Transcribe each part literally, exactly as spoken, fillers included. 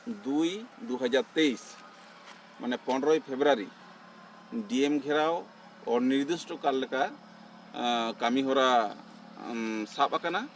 ᱫᱩᱭ ᱫᱩ ᱦᱟᱡᱟᱨ ᱛᱮᱭᱤᱥ, ᱢᱟᱱᱮ ᱯᱚᱱᱨᱚᱭ ᱯᱷᱮᱵᱽᱨᱩᱣᱟᱨᱤ, ᱰᱤᱮᱢ ᱜᱷᱮᱨᱟᱣ ᱚᱱᱤᱨᱫᱤᱥᱴᱚ ᱠᱟᱞ ᱞᱮᱠᱟ ᱠᱟᱹᱢᱤ ᱦᱚᱨᱟ ᱥᱟᱵ ᱟᱠᱟᱱᱟ᱾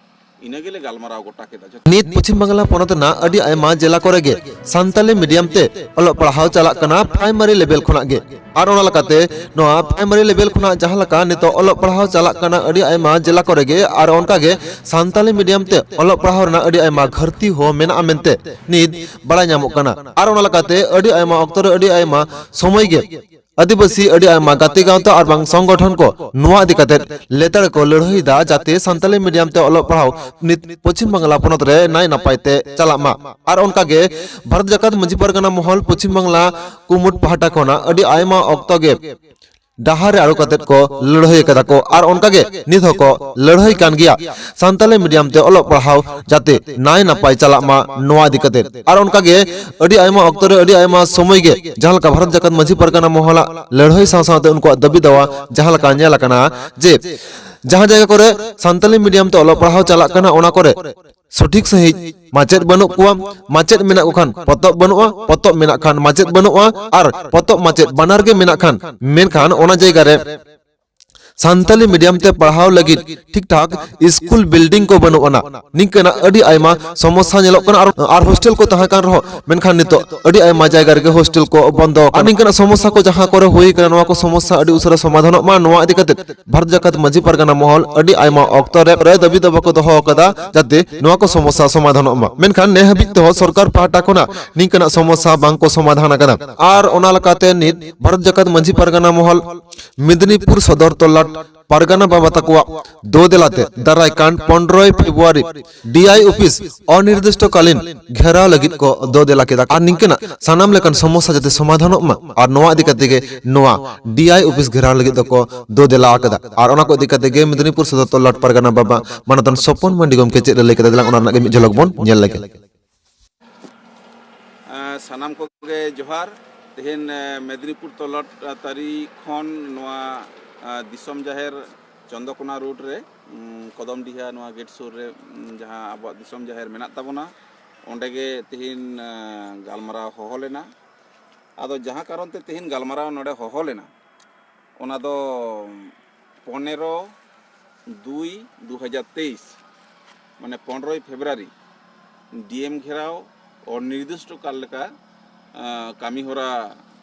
ᱤᱱᱟᱹ ᱜᱮᱞᱮ ᱜᱟᱞᱢᱟᱨᱟᱣ ᱜᱚᱴᱟ ᱠᱮᱫᱟ᱾ ᱱᱤᱛ ᱯᱚᱪᱷᱤᱢ ᱵᱟᱝᱞᱟ ᱯᱚᱱᱚᱛ ᱨᱮᱱᱟᱜ ᱟᱹᱰᱤ ᱟᱭᱢᱟ ᱡᱮᱞᱟ ᱠᱚᱨᱮ ᱜᱮ ᱥᱟᱱᱛᱟᱞᱤ ᱢᱤᱰᱤᱭᱟᱢ ᱛᱮ ᱚᱞᱚᱜ ᱯᱟᱲᱦᱟᱣ ᱪᱟᱞᱟᱜ ᱠᱟᱱᱟ, ᱯᱨᱟᱭᱢᱟᱨᱤ ᱞᱮᱵᱮᱞ ᱠᱷᱚᱱᱟᱜ ᱜᱮ᱾ ᱟᱨ ᱚᱱᱟ ᱞᱮᱠᱟᱛᱮ ᱱᱚᱣᱟ ᱯᱨᱟᱭᱢᱟᱨᱤ ᱞᱮᱵᱮᱞ ᱠᱷᱚᱱᱟᱜ ᱡᱟᱦᱟᱸ ᱞᱮᱠᱟ ᱱᱤᱛᱚᱜ ᱚᱞᱚᱜ ᱯᱟᱲᱦᱟᱣ ᱪᱟᱞᱟᱜ ᱠᱟᱱᱟ ᱟᱹᱰᱤ ᱟᱭᱢᱟ ᱡᱮᱞᱟ ᱠᱚᱨᱮ ᱜᱮ, ᱟᱨ ᱚᱱᱠᱟ ᱜᱮ ᱥᱟᱱᱛᱟᱞᱤ ᱢᱤᱰᱤᱭᱟᱢ ᱛᱮ ᱚᱞᱚᱜ ᱯᱟᱲᱦᱟᱣ ᱨᱮᱱᱟᱜ ᱟᱹᱰᱤ ᱟᱭᱢᱟ ᱜᱷᱟᱹᱨᱛᱤ ᱦᱚᱸ ᱢᱮᱱᱟᱜᱼᱟ ᱢᱮᱱᱛᱮ ᱱᱤᱛ ᱵᱟᱲᱟᱭ ᱧᱟᱢᱚᱜ ᱠᱟᱱᱟ᱾ ᱟᱨ ᱚᱱᱟ ᱞᱮᱠᱟᱛᱮ ᱟᱹᱰᱤ ᱟᱭᱢᱟ ᱚᱠᱛᱚ ᱨᱮ ᱟᱹᱰᱤ ᱟᱭᱢᱟ ᱥᱚᱢᱚᱭ ᱜᱮ ᱟᱹᱫᱤᱵᱟᱹᱥᱤ ᱟᱹᱰᱤ ᱟᱭᱢᱟ ᱜᱟᱛᱮ ᱜᱟᱶᱛᱟ ᱟᱨ ᱵᱟᱝ ᱥᱚᱝᱜᱚᱴᱷᱚᱱ ᱠᱚ ᱱᱚᱣᱟ ᱤᱫᱤ ᱠᱟᱛᱮ ᱞᱮᱛᱟᱲ ᱠᱚ ᱞᱟᱹᱲᱦᱟᱹᱭ ᱫᱟ, ᱡᱟᱛᱮ ᱥᱟᱱᱛᱟᱞᱤ ᱢᱤᱰᱤᱭᱟᱢ ᱛᱮ ᱚᱞᱚᱜ ᱯᱟᱲᱦᱟᱣ ᱱᱤᱛ ᱯᱚᱪᱷᱤᱢ ᱵᱟᱝᱞᱟ ᱯᱚᱱᱚᱛ ᱨᱮ ᱱᱟᱭ ᱱᱟᱯᱟᱭ ᱛᱮ ᱪᱟᱞᱟᱜ ᱢᱟ᱾ ᱟᱨ ᱚᱱᱠᱟ ᱜᱮ ᱵᱷᱟᱨᱚᱛ ᱡᱟᱠᱟᱛ ᱢᱟᱹᱡᱷᱤ ᱯᱟᱨᱜᱟᱱᱟ ᱢᱚᱦᱚᱞ ᱯᱚᱪᱷᱤᱢ ᱵᱟᱝᱞᱟ ᱠᱩᱢᱩᱴ ᱯᱟᱦᱴᱟ ᱠᱷᱚᱱᱟᱜ ᱟᱹᱰᱤ ᱟᱭᱢᱟ ᱚᱠᱛᱚ ᱜᱮ ᱰᱟᱦᱟᱨ ᱨᱮ ᱟᱬᱜᱚ ᱠᱟᱛᱮ ᱠᱚ ᱞᱟᱹᱲᱦᱟᱹᱭ ᱠᱟᱫᱟ ᱠᱚ, ᱟᱨ ᱚᱱᱠᱟ ᱜᱮ ᱱᱤᱛ ᱦᱚᱸᱠᱚ ᱞᱟᱹᱲᱦᱟᱹᱭ ᱠᱟᱱ ᱜᱮᱭᱟ ᱥᱟᱱᱛᱟᱞᱤ ᱢᱤᱰᱤᱭᱟᱢ ᱛᱮ ᱚᱞᱚᱜ ᱯᱟᱲᱦᱟᱣ ᱡᱟᱛᱮ ᱱᱟᱭ ᱱᱟᱯᱟᱭ ᱪᱟᱞᱟᱜ ᱢᱟ, ᱱᱚᱣᱟ ᱤᱫᱤ ᱠᱟᱛᱮ᱾ ᱟᱨ ᱚᱱᱠᱟ ᱜᱮ ᱟᱹᱰᱤ ᱟᱭᱢᱟ ᱚᱠᱛᱚ ᱨᱮ ᱟᱹᱰᱤ ᱟᱭᱢᱟ ᱥᱚᱢᱚᱭ ᱜᱮ ᱡᱟᱦᱟᱸ ᱞᱮᱠᱟ ᱵᱷᱟᱨᱚᱛ ᱡᱟᱠᱟᱛ ᱢᱟᱹᱡᱷᱤ ᱯᱟᱨᱜᱟᱱᱟ ᱢᱚᱦᱚᱞᱟᱜ ᱞᱟᱹᱲᱦᱟᱹᱭ ᱥᱟᱶ ᱥᱟᱶᱛᱮ ᱩᱱᱠᱩᱣᱟᱜ ᱫᱟᱹᱵᱤ ᱫᱟᱣᱟ ᱡᱟᱦᱟᱸ ᱞᱮᱠᱟ ᱧᱮᱞ ᱟᱠᱟᱱᱟ ᱡᱮ ᱡᱟᱦᱟᱸ ᱡᱟᱭᱜᱟ ᱠᱚᱨᱮ ᱥᱟᱱᱛᱟᱞᱤ ᱢᱤᱰᱤᱭᱟᱢ ᱛᱮ ᱚᱞᱚᱜ ᱯᱟᱲᱦᱟᱣ ᱪᱟᱞᱟᱜ ᱠᱟᱱᱟ, ᱚᱱᱟ ᱠᱚᱨᱮ ᱥᱚᱴᱷᱤᱠ ᱥᱟᱺᱦᱤᱡ ᱢᱟᱪᱮᱫ ᱵᱟᱹᱱᱩᱜ ᱠᱚᱣᱟ, ᱢᱟᱪᱮᱫ ᱢᱮᱱᱟᱜ ᱠᱚ ᱠᱷᱟᱱ ᱯᱚᱛᱚᱵ ᱵᱟᱹᱱᱩᱜᱼᱟ, ᱯᱚᱛᱚᱵ ᱢᱮᱱᱟᱜ ᱠᱷᱟᱱ ᱢᱟᱪᱮᱫ ᱵᱟᱹᱱᱩᱜᱼᱟ, ᱟᱨ ᱯᱚᱛᱚᱵ ᱢᱟᱪᱮᱫ ᱵᱟᱱᱟᱨ ᱜᱮ ᱢᱮᱱᱟᱜ ᱠᱷᱟᱱ, ᱢᱮᱱᱠᱷᱟᱱ ᱚᱱᱟ ᱡᱟᱭᱜᱟ ᱨᱮ ᱥᱟᱱᱛᱟᱞᱤ ᱢᱤᱰᱤᱭᱟᱢ ᱛᱮ ᱯᱟᱲᱦᱟᱣ ᱞᱟᱹᱜᱤᱫ ᱴᱷᱤᱠ ᱴᱷᱟᱠ ᱥᱠᱩᱞ ᱵᱤᱞᱰᱤᱝ ᱠᱚ ᱵᱟᱹᱱᱩᱜ ᱟᱱᱟ᱾ ᱱᱤᱝᱠᱟᱹᱱᱟᱜ ᱟᱹᱰᱤ ᱟᱭᱢᱟ ᱥᱚᱢᱚᱥᱥᱟ ᱧᱮᱞᱚᱜ ᱠᱟᱱᱟ᱾ ᱟᱨ, ᱟᱨ ᱦᱳᱥᱴᱮᱞ ᱠᱚ ᱛᱟᱦᱮᱸ ᱠᱟᱱ ᱨᱮᱦᱚᱸ, ᱢᱮᱱᱠᱷᱟᱱ ᱱᱤᱛᱚᱜ ᱟᱹᱰᱤ ᱟᱭᱢᱟ ᱡᱟᱭᱜᱟ ᱨᱮᱜᱮ ᱦᱳᱥᱴᱮᱞ ᱠᱚ ᱵᱚᱱᱫᱚ ᱟᱠᱟᱱᱟ᱾ ᱟᱨ ᱱᱤᱝᱠᱟᱹᱱᱟᱜ ᱥᱚᱢᱚᱥᱥᱟ ᱠᱚ ᱡᱟᱦᱟᱸ ᱠᱚᱨᱮ ᱦᱩᱭ ᱟᱠᱟᱱᱟ, ᱱᱚᱣᱟ ᱠᱚ ᱥᱚᱢᱚᱥᱥᱟ ᱟᱹᱰᱤ ᱩᱥᱟᱹᱨᱟ ᱥᱚᱢᱟᱫᱷᱟᱱᱚᱜ ᱢᱟ, ᱱᱚᱣᱟ ᱤᱫᱤ ᱠᱟᱛᱮ ᱵᱷᱟᱨᱚᱛ ᱡᱟᱠᱟᱛ ᱢᱟᱹᱡᱷᱤ ᱯᱟᱨᱜᱟᱱᱟ ᱢᱚᱦᱚᱞ ᱟᱹᱰᱤ ᱟᱭᱢᱟ ᱚᱠᱛᱚ ᱨᱮ, ᱨᱮ ᱫᱟᱹᱵᱤ ᱫᱟᱵᱟ ᱠᱚ ᱫᱚᱦᱚ ᱟᱠᱟᱫᱟ, ᱡᱟᱛᱮ ᱱᱚᱣᱟ ᱠᱚ ᱥᱚᱢᱚᱥᱥᱟ ᱥᱚᱢᱟᱫᱷᱟᱱᱚᱜ ᱢᱟ᱾ ᱢᱮᱱᱠᱷᱟᱱ ᱱᱮ ᱦᱟᱹᱵᱤᱡ ᱛᱮᱦᱚᱸ ᱥᱚᱨᱠᱟᱨ ᱯᱟᱦᱴᱟ ᱠᱷᱚᱱᱟᱜ ᱱᱤᱝᱠᱟᱹᱱᱟᱜ ᱥᱚᱢᱚᱥᱥᱟ ᱵᱟᱝ ᱠᱚ ᱥᱚᱢᱟᱫᱷᱟᱱ ᱟᱠᱟᱫᱟ᱾ ᱟᱨ ᱚᱱᱟ ᱞᱮᱠᱟᱛᱮ ᱱᱤᱛ ᱵᱷᱟᱨᱚᱛ ᱡᱟᱠᱟᱛ ᱢᱟᱹᱡᱷᱤ ᱯᱟᱨᱜᱟᱱᱟ ᱢᱚᱦᱚᱞ ᱢᱮᱫᱽᱱᱤᱯᱩᱨ ᱥᱚᱫᱚᱨ ᱛᱚᱞᱞᱟᱴ ᱯᱟᱨᱜᱟᱱᱟ ᱵᱟᱵᱟ ᱛᱟᱠᱚᱣᱟᱜ ᱫᱚ ᱫᱮᱞᱟᱛᱮ ᱫᱟᱨᱟᱭ ᱠᱟᱱ ᱯᱚᱱᱨᱚᱭ ᱯᱷᱮᱵᱽᱨᱩᱣᱟᱨᱤ ᱰᱤᱟᱭ ᱚᱯᱷᱤᱥ ᱚᱱᱤᱨᱫᱤᱥᱴᱚ ᱠᱟᱞᱤᱱ ᱜᱷᱮᱨᱟᱣ ᱞᱟᱹᱜᱤᱫ ᱠᱚ ᱫᱚ ᱫᱮᱞᱟ ᱠᱮᱫᱟ᱾ ᱟᱨ ᱱᱤᱝᱠᱟᱹᱱᱟᱜ ᱥᱟᱱᱟᱢ ᱞᱮᱠᱟᱱ ᱥᱚᱢᱚᱥᱥᱟ ᱡᱟᱛᱮ ᱥᱚᱢᱟᱫᱷᱟᱱᱚᱜ ᱢᱟ, ᱟᱨ ᱱᱚᱣᱟ ᱤᱫᱤ ᱠᱟᱛᱮ ᱜᱮ ᱱᱚᱣᱟ ᱰᱤᱟᱭ ᱚᱯᱷᱤᱥ ᱜᱷᱮᱨᱟᱣ ᱞᱟᱹᱜᱤᱫ ᱫᱚᱠᱚ ᱫᱚ ᱫᱮᱞᱟ ᱟᱠᱟᱫᱟ᱾ ᱟᱨ ᱚᱱᱟ ᱠᱚ ᱤᱫᱤ ᱠᱟᱛᱮ ᱜᱮ ᱢᱮᱫᱽᱱᱤᱯᱩᱨ ᱥᱚᱫᱚᱨ ᱛᱚᱞᱞᱟᱴ ᱯᱟᱨᱜᱟᱱᱟ ᱵᱟᱵᱟ ᱢᱟᱱᱚᱛᱟᱱ ᱥᱚᱯᱚᱱ ᱢᱟᱱᱰᱤ ᱜᱚᱢᱠᱮ ᱪᱮᱫ ᱮ ᱞᱟᱹᱭ ᱠᱮᱫᱟ, ᱫᱮᱞᱟᱝ ᱚᱱᱟ ᱨᱮᱱᱟᱜ ᱜᱮ ᱢᱤᱫ ᱡᱷᱚᱞᱚᱠ ᱵᱚᱱ ᱧᱮᱞ ᱞᱮᱜᱮ᱾ ᱮᱸ, ᱥᱟᱱᱟᱢ ᱠᱚᱜᱮ ᱡᱚᱦᱟᱨ᱾ ᱛᱮᱦᱮᱧ, ᱮᱸ, ᱢᱮᱫᱽᱱᱤᱯᱩᱨ ᱛᱚᱞᱞᱟᱴ, ᱮᱸ, ᱛᱟᱹᱨᱤ ᱠᱷᱚᱱ ᱱᱚᱣᱟ, ᱮᱸ, ᱫᱤᱥᱚᱢ ᱡᱟᱦᱮᱨ ᱪᱚᱱᱫᱚᱠᱚᱱᱟ ᱨᱳᱰ ᱨᱮ, ᱩᱸ, ᱠᱚᱫᱚᱢᱰᱤᱦᱟ ᱱᱚᱣᱟ ᱜᱮᱴ ᱥᱩᱨ ᱨᱮ, ᱩᱸ, ᱡᱟᱦᱟᱸ ᱟᱵᱚᱣᱟᱜ ᱫᱤᱥᱚᱢ ᱡᱟᱦᱮᱨ ᱢᱮᱱᱟᱜ ᱛᱟᱵᱚᱱᱟ, ᱚᱸᱰᱮ ᱜᱮ ᱛᱤᱦᱤᱧ ᱮᱸ, ᱜᱟᱞᱢᱟᱨᱟᱣ ᱦᱚᱦᱚ ᱞᱮᱱᱟ᱾ ᱟᱫᱚ ᱡᱟᱦᱟᱸ ᱠᱟᱨᱚᱱ ᱛᱮ ᱛᱤᱦᱤᱧ ᱜᱟᱞᱢᱟᱨᱟᱣ ᱱᱚᱰᱮ ᱦᱚᱦᱚ ᱞᱮᱱᱟ, ᱚᱱᱟ ᱫᱚ ᱯᱚᱱᱮᱨᱚ ᱫᱩᱭ ᱫᱩ ᱦᱟᱡᱟᱨ ᱛᱮᱭᱤᱥ, ᱢᱟᱱᱮ ᱯᱚᱱᱨᱚᱭ ᱯᱷᱮᱵᱽᱨᱩᱣᱟᱨᱤ, ᱰᱤ ᱮᱢ ᱜᱷᱮᱨᱟᱣ ᱚᱱᱤᱨᱫᱤᱥᱴᱚ ᱠᱟᱞ ᱞᱮᱠᱟ ᱟᱸ, ᱠᱟᱹᱢᱤ ᱦᱚᱨᱟ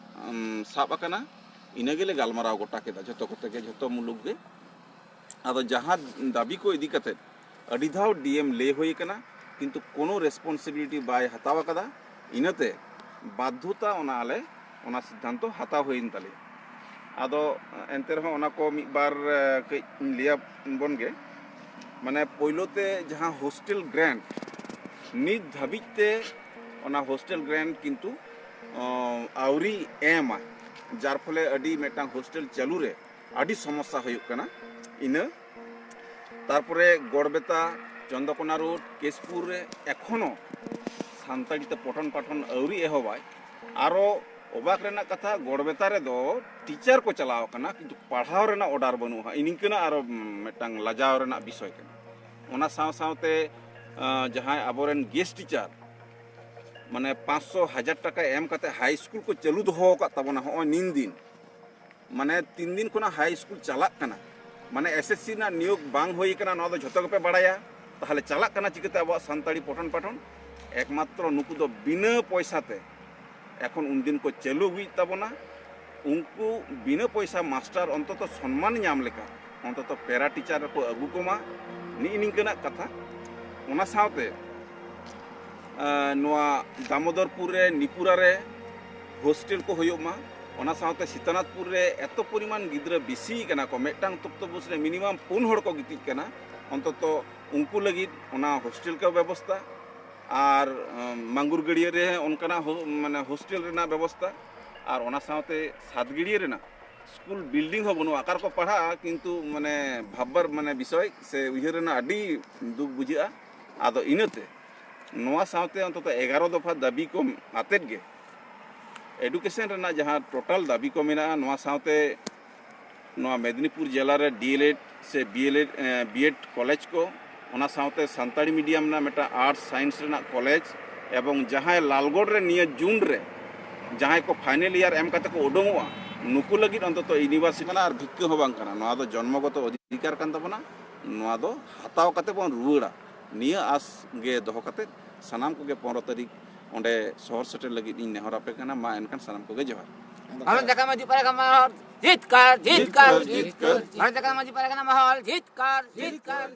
ᱟᱸ, ᱥᱟᱵ ᱟᱠᱟᱱᱟ᱾ ᱤᱱᱟᱹ ᱜᱮᱞᱮ ᱜᱟᱞᱢᱟᱨᱟᱣ ᱜᱚᱴᱟ ᱠᱮᱫᱟ ᱡᱷᱚᱛᱚ ᱠᱚᱛᱮ ᱜᱮ, ᱡᱷᱚᱛᱚ ᱢᱩᱞᱩᱠ ᱜᱮ᱾ ᱟᱫᱚ ᱡᱟᱦᱟᱸ ᱫᱟᱹᱵᱤ ᱠᱚ ᱤᱫᱤ ᱠᱟᱛᱮᱫ ᱟᱹᱰᱤ ᱫᱷᱟᱣ ᱰᱤ ᱮᱢ ᱞᱟᱹᱭ ᱦᱩᱭ ᱟᱠᱟᱱᱟ, ᱠᱤᱱᱛᱩ ᱠᱳᱱᱳ ᱨᱮᱥᱯᱚᱱᱥᱤᱵᱤᱞᱤᱴᱤ ᱵᱟᱭ ᱦᱟᱛᱟᱣ ᱟᱠᱟᱫᱟ᱾ ᱤᱱᱟᱹᱛᱮ ᱵᱟᱫᱽᱫᱷᱚᱛᱟ ᱚᱱᱟ ᱟᱞᱮ ᱚᱱᱟ ᱥᱤᱫᱽᱫᱷᱟᱱᱛᱚ ᱦᱟᱛᱟᱣ ᱦᱩᱭᱮᱱ ᱛᱟᱞᱮᱭᱟ᱾ ᱟᱫᱚ ᱮᱱᱛᱮ ᱨᱮᱦᱚᱸ ᱚᱱᱟ ᱠᱚ ᱢᱤᱫ ᱵᱟᱨ ᱮ, ᱠᱟᱹᱡ ᱤᱧ ᱞᱟᱹᱭᱟ ᱵᱚᱱ ᱜᱮ᱾ ᱢᱟᱱᱮ ᱯᱳᱭᱞᱳ ᱛᱮ ᱡᱟᱦᱟᱸ ᱦᱳᱥᱴᱮᱞ ᱜᱨᱮᱱᱴ, ᱱᱤᱛ ᱫᱷᱟᱹᱵᱤᱡ ᱛᱮ ᱚᱱᱟ ᱦᱳᱥᱴᱮᱞ ᱜᱨᱮᱱᱴ ᱠᱤᱱᱛᱩ ᱚ, ᱟᱹᱣᱨᱤ ᱮᱢᱟ, ᱡᱟᱨ ᱯᱷᱚᱞᱮ ᱟᱹᱰᱤ ᱢᱤᱫᱴᱟᱝ ᱦᱳᱥᱴᱮᱞ ᱪᱟᱹᱞᱩ ᱨᱮ ᱟᱹᱰᱤ ᱥᱚᱢᱚᱥᱥᱟ ᱦᱩᱭᱩᱜ ᱠᱟᱱᱟ᱾ ᱤᱱᱟᱹ ᱛᱟᱨᱯᱚᱨᱮ ᱜᱚᱲᱵᱮᱛᱟ, ᱪᱚᱱᱫᱚᱠᱚᱱᱟ ᱨᱳᱰ, ᱠᱮᱥᱯᱩᱨ ᱨᱮ ᱮᱠᱷᱚᱱᱳ ᱥᱟᱱᱛᱟᱲᱤ ᱛᱮ ᱯᱚᱴᱷᱚᱱ ᱯᱟᱴᱷᱚᱱ ᱟᱹᱣᱨᱤ ᱮᱦᱚᱵᱟᱭ᱾ ᱟᱨᱚ ᱚᱵᱟᱠ ᱨᱮᱱᱟᱜ ᱠᱟᱛᱷᱟ, ᱜᱚᱲᱵᱮᱛᱟ ᱨᱮᱫᱚ ᱴᱤᱪᱟᱨ ᱠᱚ ᱪᱟᱞᱟᱣ ᱟᱠᱟᱱᱟ, ᱠᱤᱱᱛᱩ ᱯᱟᱲᱦᱟᱣ ᱨᱮᱱᱟᱜ ᱚᱰᱟᱨ ᱵᱟᱹᱱᱩᱜᱼᱟ᱾ ᱱᱤᱝᱠᱟᱹᱱᱟᱜ ᱟᱨᱚ ᱢᱤᱫᱴᱟᱝ ᱞᱟᱡᱟᱣ ᱨᱮᱱᱟᱜ ᱵᱤᱥᱚᱭ ᱠᱟᱱᱟ᱾ ᱚᱱᱟ ᱥᱟᱶ ᱥᱟᱶᱛᱮ ᱟᱸ, ᱡᱟᱦᱟᱸᱭ ᱟᱵᱚᱨᱮᱱ ᱜᱮᱥᱴ ᱴᱤᱪᱟᱨ, ᱢᱟᱱᱮ ᱯᱟᱸᱪᱥᱚ ᱦᱟᱡᱟᱨ ᱴᱟᱠᱟ ᱮᱢ ᱠᱟᱛᱮ ᱦᱟᱭ ᱥᱠᱩᱞ ᱠᱚ ᱪᱟᱹᱞᱩ ᱫᱚᱦᱚ ᱟᱠᱟᱫ ᱛᱟᱵᱚᱱᱟ ᱦᱚᱸᱜᱼᱚᱭ ᱱᱤᱱ ᱫᱤᱱ, ᱢᱟᱱᱮ ᱛᱤᱱ ᱫᱤᱱ ᱠᱷᱚᱱᱟᱜ ᱦᱟᱭ ᱥᱠᱩᱞ ᱪᱟᱞᱟᱜ ᱠᱟᱱᱟ, ᱢᱟᱱᱮ ᱮᱥ ᱮᱥ ᱥᱤ ᱨᱮᱱᱟᱜ ᱱᱤᱭᱳᱜᱽ ᱵᱟᱝ ᱦᱩᱭ ᱟᱠᱟᱱᱟ, ᱱᱚᱣᱟ ᱫᱚ ᱡᱷᱚᱛᱚ ᱜᱮᱯᱮ ᱵᱟᱲᱟᱭᱟ᱾ ᱛᱟᱦᱚᱞᱮ ᱪᱟᱞᱟᱜ ᱠᱟᱱᱟ ᱪᱤᱠᱟᱹᱛᱮ ᱟᱵᱚᱣᱟᱜ ᱥᱟᱱᱛᱟᱲᱤ ᱯᱚᱴᱷᱚᱱ ᱯᱟᱴᱷᱚᱱ? ᱮᱠᱢᱟᱛᱨᱚ ᱱᱩᱠᱩ ᱫᱚ ᱵᱤᱱᱟᱹ ᱯᱚᱭᱥᱟ ᱛᱮ ᱮᱠᱷᱚᱱ ᱩᱱᱫᱤᱱ ᱠᱚ ᱪᱟᱹᱞᱩ ᱟᱹᱜᱩᱭᱮᱫ ᱛᱟᱵᱚᱱᱟ᱾ ᱩᱱᱠᱩ ᱵᱤᱱᱟᱹ ᱯᱚᱭᱥᱟ ᱢᱟᱥᱴᱟᱨ ᱚᱱᱛᱚᱛᱚ ᱥᱚᱱᱢᱟᱱ ᱧᱟᱢ ᱞᱮᱠᱟ, ᱚᱱᱛᱚᱛᱚ ᱯᱮᱨᱟ ᱴᱤᱪᱟᱨ ᱨᱮᱠᱚ ᱟᱹᱜᱩ ᱠᱚᱢᱟ, ᱱᱤᱜᱼᱤ ᱱᱤᱝᱠᱟᱹᱱᱟᱜ ᱠᱟᱛᱷᱟ᱾ ᱚᱱᱟ ᱥᱟᱶᱛᱮ ᱟᱸ, ᱱᱚᱣᱟ ᱫᱟᱢᱳᱫᱚᱨᱯᱩᱨ ᱨᱮ, ᱱᱤᱯᱩᱨᱟ ᱨᱮ ᱦᱳᱥᱴᱮᱞ ᱠᱚ ᱦᱩᱭᱩᱜ ᱢᱟ᱾ ᱚᱱᱟ ᱥᱟᱶᱛᱮ ᱥᱤᱛᱟᱱᱟᱛᱷᱯᱩᱨ ᱨᱮ ᱮᱛᱚ ᱯᱚᱨᱤᱢᱟᱱ ᱜᱤᱫᱽᱨᱟᱹ ᱵᱮᱥᱤ ᱠᱟᱱᱟ ᱠᱚ, ᱢᱤᱫᱴᱟᱝ ᱛᱚᱠᱛᱚ ᱵᱩᱥ ᱨᱮ ᱢᱤᱱᱤᱢᱟᱢ ᱯᱩᱱ ᱦᱚᱲ ᱠᱚ ᱜᱤᱛᱤᱡ ᱠᱟᱱᱟ, ᱚᱱᱛᱚᱛᱚ ᱩᱱᱠᱩ ᱞᱟᱹᱜᱤᱫ ᱚᱱᱟ ᱦᱳᱥᱴᱮᱞ ᱠᱚ ᱵᱮᱵᱚᱥᱛᱟ᱾ ᱟᱨ ᱟᱸ, ᱢᱟᱝᱜᱩᱨ ᱜᱟᱹᱲᱭᱟᱹ ᱨᱮ ᱚᱱᱠᱟᱱᱟᱜ ᱦᱳ-, ᱢᱟᱱᱮ ᱦᱳᱥᱴᱮᱞ ᱨᱮᱱᱟᱜ ᱵᱮᱵᱚᱥᱛᱟ᱾ ᱟᱨ ᱚᱱᱟ ᱥᱟᱶᱛᱮ ᱥᱟᱛ ᱜᱟᱹᱲᱭᱟᱹ ᱨᱮᱱᱟᱜ ᱥᱠᱩᱞ ᱵᱤᱞᱰᱤᱝ ᱦᱚᱸ ᱵᱟᱹᱱᱩᱜᱼᱟ, ᱚᱠᱟ ᱨᱮᱠᱚ ᱯᱟᱲᱦᱟᱜᱼᱟ? ᱠᱤᱱᱛᱩ ᱢᱟᱱᱮ ᱵᱷᱟᱵᱽᱵᱟᱨ ᱢᱟᱱᱮ ᱵᱤᱥᱚᱭ ᱥᱮ ᱩᱭᱦᱟᱹᱨ ᱨᱮᱱᱟᱜ ᱟᱹᱰᱤ ᱫᱩᱠ ᱵᱩᱡᱷᱟᱹᱜᱼᱟ᱾ ᱟᱫᱚ ᱤᱱᱟᱹᱛᱮ ᱱᱚᱣᱟ ᱥᱟᱶᱛᱮ ᱚᱱᱛᱚᱛᱚ ᱮᱜᱟᱨᱚ ᱫᱚᱯᱷᱟ ᱫᱟᱹᱵᱤ ᱠᱚ ᱟᱛᱮᱫ ᱜᱮ ᱮᱰᱩᱠᱮᱥᱚᱱ ᱨᱮᱱᱟᱜ ᱡᱟᱦᱟᱸ ᱴᱳᱴᱟᱞ ᱫᱟᱹᱵᱤ ᱠᱚ ᱢᱮᱱᱟᱜᱼᱟ, ᱱᱚᱣᱟ ᱥᱟᱶᱛᱮ ᱱᱚᱣᱟ ᱢᱮᱫᱽᱱᱤᱯᱩᱨ ᱡᱮᱞᱟ ᱨᱮ ᱰᱤ ᱮᱞ ᱮᱰ ᱥᱮ ᱵᱤ ᱮᱞ ᱮᱰ, ᱮ, ᱵᱤ ᱮᱰ ᱠᱚᱞᱮᱡᱽ ᱠᱚ ᱚᱱᱟ ᱥᱟᱶᱛᱮ ᱥᱟᱱᱛᱟᱲᱤ ᱢᱤᱰᱤᱭᱟᱢ ᱨᱮᱱᱟᱜ ᱢᱤᱫᱴᱟᱝ ᱟᱨᱴᱥ ᱥᱟᱭᱮᱱᱥ ᱨᱮᱱᱟᱜ ᱠᱚᱞᱮᱡᱽ, ᱮᱵᱚᱝ ᱡᱟᱦᱟᱸᱭ ᱞᱟᱞᱜᱚᱲ ᱨᱮ ᱱᱤᱭᱟᱹ ᱡᱩᱱ ᱨᱮ ᱡᱟᱦᱟᱸᱭ ᱠᱚ ᱯᱷᱟᱭᱱᱮᱞ ᱤᱭᱟᱨ ᱮᱢ ᱠᱟᱛᱮ ᱠᱚ ᱩᱰᱩᱝᱚᱜᱼᱟ, ᱱᱩᱠᱩ ᱞᱟᱹᱜᱤᱫ ᱚᱱᱛᱚᱛᱚ ᱤᱭᱩᱱᱤᱵᱷᱟᱨᱥᱤᱴᱤ ᱠᱟᱱᱟ ᱟᱨ ᱵᱷᱤᱠᱠᱟᱹ ᱦᱚᱸ ᱵᱟᱝ ᱠᱟᱱᱟ᱾ ᱱᱚᱣᱟ ᱫᱚ ᱡᱚᱱᱢᱚᱜᱚᱛᱚ ᱚᱫᱷᱤᱠᱟᱨ ᱠᱟᱱ ᱛᱟᱵᱚᱱᱟ, ᱱᱚᱣᱟ ᱫᱚ ᱦᱟᱛᱟᱣ ᱠᱟᱛᱮ ᱵᱚᱱ ᱨᱩᱣᱟᱹᱲᱟ᱾ ᱱᱤᱭᱟᱹ ᱟᱥ ᱜᱮ ᱫᱚᱦᱚ ᱠᱟᱛᱮ ᱥᱟᱱᱟᱢ ᱠᱚᱜᱮ ᱯᱚᱱᱨᱚ ᱛᱟᱹᱨᱤᱠᱷ ᱚᱸᱰᱮ ᱥᱚᱦᱚᱨ ᱥᱮᱴᱮᱨ ᱞᱟᱹᱜᱤᱫ ᱤᱧ ᱱᱮᱦᱚᱨ ᱟᱯᱮ ᱠᱟᱱᱟ᱾ ᱢᱟ ᱮᱱᱠᱷᱟᱱ ᱥᱟᱱᱟᱢ ᱠᱚᱜᱮ ᱡᱚᱦᱟᱨ᱾ ᱵᱷᱟᱨᱚᱛ ᱡᱟᱠᱟᱛ ᱢᱟᱹᱡᱷᱤ ᱯᱟᱨᱜᱟᱱᱟ ᱢᱚᱦᱚᱞ ᱡᱤᱛᱠᱟᱨ, ᱡᱤᱛᱠᱟᱨ, ᱡᱤᱛᱠᱟᱨ᱾ ᱵᱷᱟᱨᱚᱛ ᱡᱟᱠᱟᱛ ᱢᱟᱹᱡᱷᱤ ᱯᱟᱨᱜᱟᱱᱟ ᱢᱚᱦᱚᱞ ᱡᱤᱛᱠᱟᱨ, ᱡᱤᱛᱠᱟᱨ᱾